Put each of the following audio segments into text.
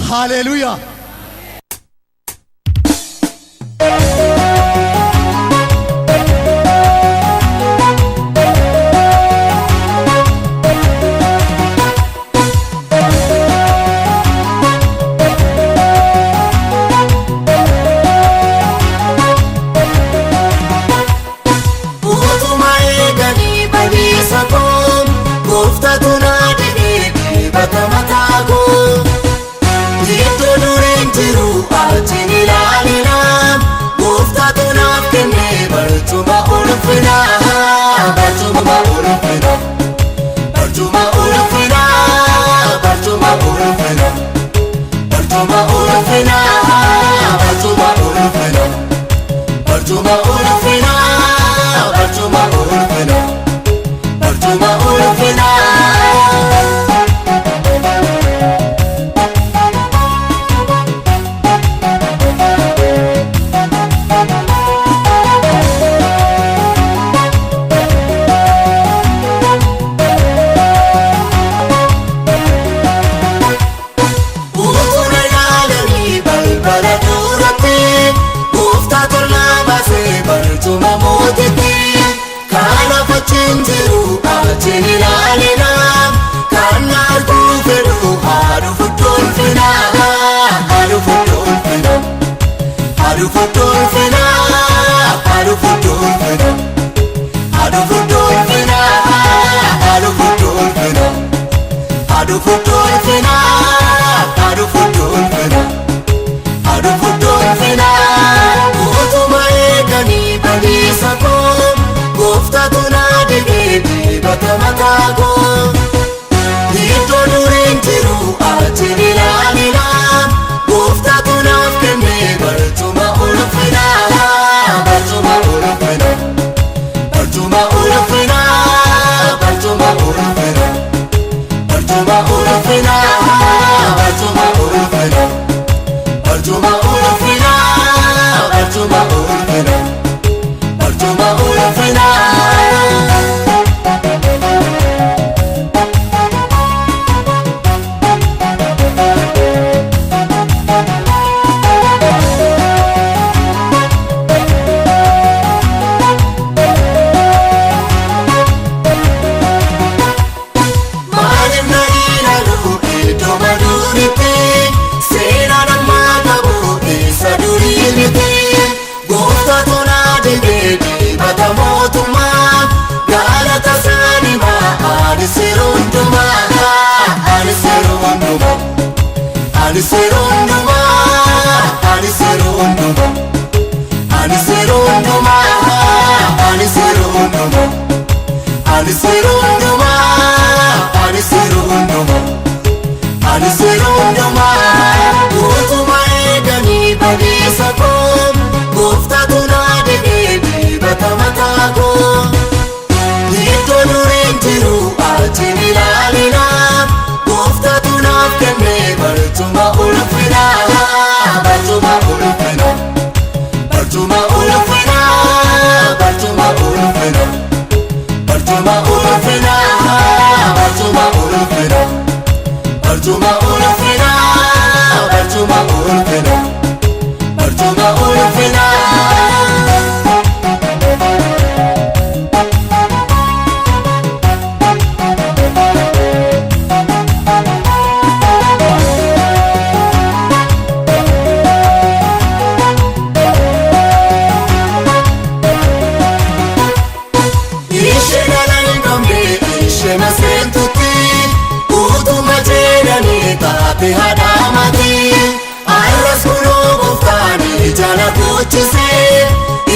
Haleluuyaa. Utuma eeganii badiisa koo, Gooftatu naa dibee dibata mataa koo. Iddoo dureen jiru achiin ilaalina, Gooftatu naaf kennee barcuma ulfinaa. Barcuma ulfinaa. Barcuma ulfinaa. Barcuma ulfinaa. Barcuma ulfinaa. Barcuma ulfinaa. Barcuma ulfinaa, barcuma ulfinaa, barcuma ulfinaa. Utuma ilaalanii balbala duratti, Gooftaa tolaa baasee barcuma mootitti. Kanaaf achiin jiru achiin ilaalina, kan arguu fedhu haa dhufu ulfina, haa dhufu ulfina, haa dhufu ulfina, haa dhufu ulfina, haa dhufu ulfina, haa dhufu ulfina. Adufu ulfina, adufu ulfina, adufu ulfina. Utuma eeganii badiisa koo, Gooftatu naa dibee dibata mataa koo. Iddoo dureen jiru achiin ilaalina, Gooftatu naaf kennee barcuma ulfina, barcuma ulfina, barcuma ulfina, barcuma ulfina. Barcuma ulfina, barcuma ulfina, barcuma ulfina, barcuma ulfina, barcuma ulfina. Maaliif na ilaalu iddoo maduuritti? Seenaan ammaa qabu isa durii miti. Gooftaatu naa dibee dibata mootummaa. Galata isaanii maa ani seera hundumaa. Ani seera hundumaa. Ani seera hundumaa. Ani seera hundumaa. Ani seera hundumaa. Ani seera hundumaa. Ani seera hundumaa. Ani seera hundumaa. Ani seera hundumaa. Utuma eeganii badiisa koo, Gooftatu naa dibee dibata mataa koo. Iddoo dureen jiru achiin ilaalina, Gooftatu naaf kennee barcuma ulfinaa. Barcuma ulfinaa. Barcuma ulfinaa. Barcuma ulfinaa. Barcuma ulfinaa, barcuma ulfinaa, barcuma ulfinaa, barcuma ulfinaa, barcuma ulfinaa. Ishee dhala hin qabne ishee maseentutti, utuma jedhanii taate haadha. Arras kunoo gooftaan ija na guuchisee,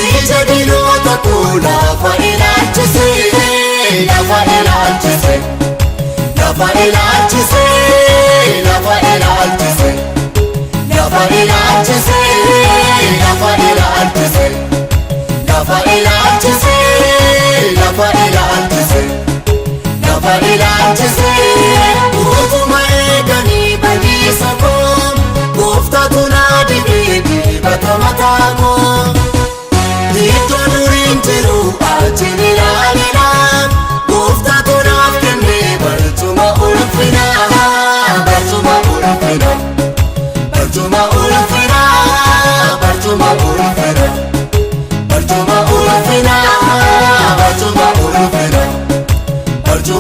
ija diinota koo lafa ilaalchisee, lafa ilaalchisee, lafa ilaalchisee, lafa ilaalchisee, lafa ilaalchisee, lafa ilaalchisee. Lafa ilaalchisee, lafa ilaalchisee, lafa ilaalchisee. Utuma eeganii badiisa koo, Gooftatu naa dibee dibata mataa koo. Iddoo duriin jiru achiin ilaalina, Gooftatu naaf kennee barcuma ulfinaa, barcuma ulfinaa.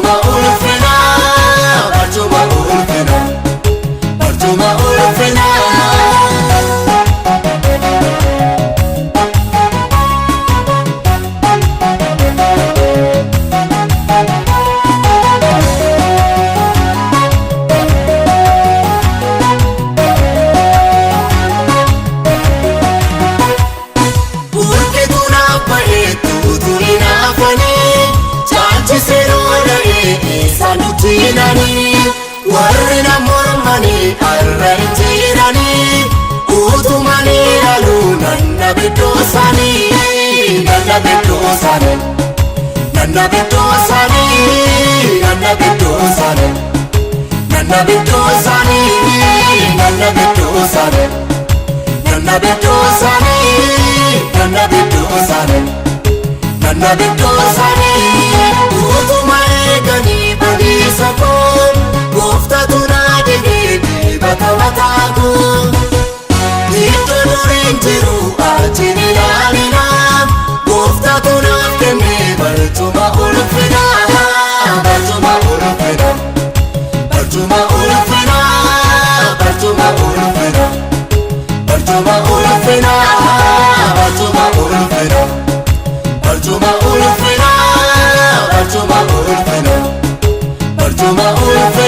Barcuma ulfinaa, barcuma ulfinaa, barcuma ulfinaa. Burqituu naaf baheetu utuu hin hafanii, caalchisee loola'ee isaan nutti hinanii, warri na mormanii har'a hin jiranii, utumanii ilaaluu nanna biddoo isaanii, nanna biddoo isaanii, nanna biddoo isaanii, nanna biddoo isaanii, nanna biddoo isaanii, nanna biddoo isaanii. Nanna biddoo isaanii, nanna biddoo isaanii, nanna biddoo isaanii. Utuma eeganii badiisa koo, gooftaatu naa dibee dibata mataa koo. Iddoo duriin jiru achi hin ilaalina, gooftaatu naaf kennee barcuma ulfinaa, barcuma ulfinaa, barcuma ulfinaa, barcuma ulfinaa. Barcuma ulfinaa, barcuma ulfinaa, barcuma ulfinaa, barcuma ulfinaa, barcuma ulfinaa.